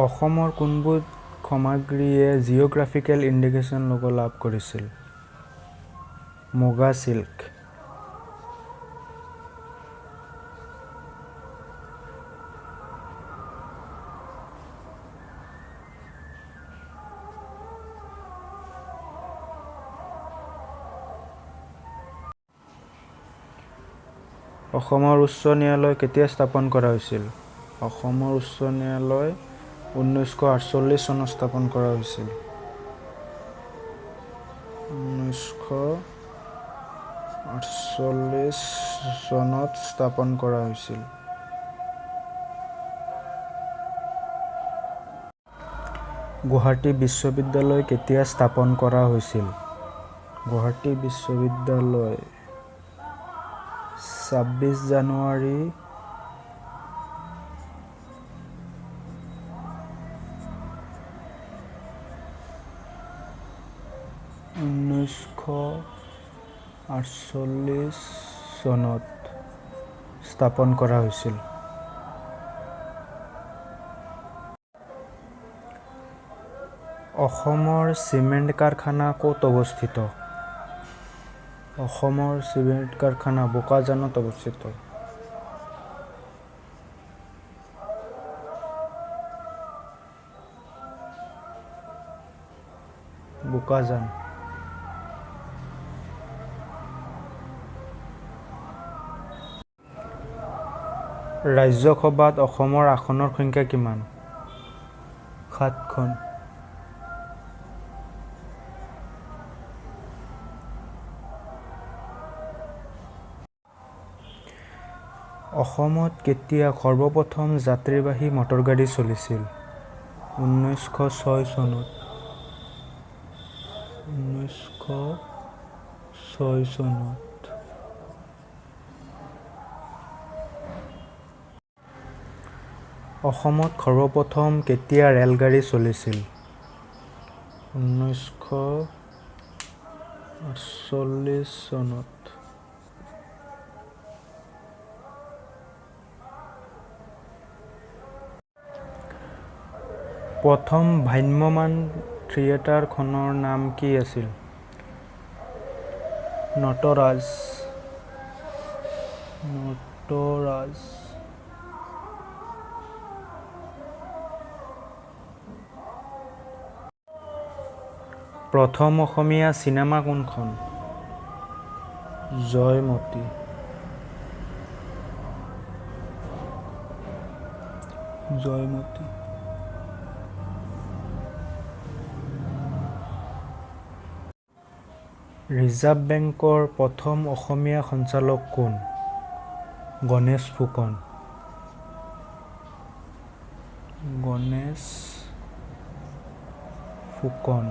অসমৰ কোনবোৰ সামগ্ৰীয়ে জিঅ'গ্ৰাফিকেল ইণ্ডিকেশ্যন লোগো লাভ কৰিছিল? মুগা চিল্ক। অসমৰ উচ্চ ন্যায়ালয় কেতিয়া স্থাপন কৰা হৈছিল? অসমৰ উচ্চ ন্যায়ালয় 1948 চনত স্থাপন কৰা হৈছিল। 1948 চনত স্থাপন কৰা হৈছিল। গুৱাহাটী বিশ্ববিদ্যালয় কেতিয়া স্থাপন কৰা হৈছিল? গুৱাহাটী বিশ্ববিদ্যালয় 26 জানুৱাৰী 1948 চনত স্থাপন কৰা হৈছিল। অসমৰ চিমেণ্ট কাৰখানা ক'ত অৱস্থিত? অসমৰ চিমেণ্ট কাৰখানা বোকাজানত অৱস্থিত। বোকাজান। ৰাজ্যসভাত অসমৰ আসনৰ সংখ্যা কিমান? 7খন। অসমত কেতিয়া সৰ্বপ্ৰথম যাত্ৰীবাহী মটৰগাড়ী চলিছিল? 1906 চনত। 1906 চনত। অসমত সৰ্বপ্ৰথম কেতিয়া ৰেলগাড়ী চলিছিল? 1948 চনত। প্ৰথম ভ্ৰাম্যমাণ থিয়েটাৰখনৰ নাম কি আছিল? নটৰাজ। নটৰাজ। প্ৰথম অসমীয়া চিনেমা কোনখন? জয়মতী। জয়মতী। ৰিজাৰ্ভ বেংকৰ প্ৰথম অসমীয়া সঞ্চালক কোন? গণেশ ফুকন। গণেশ ফুকন।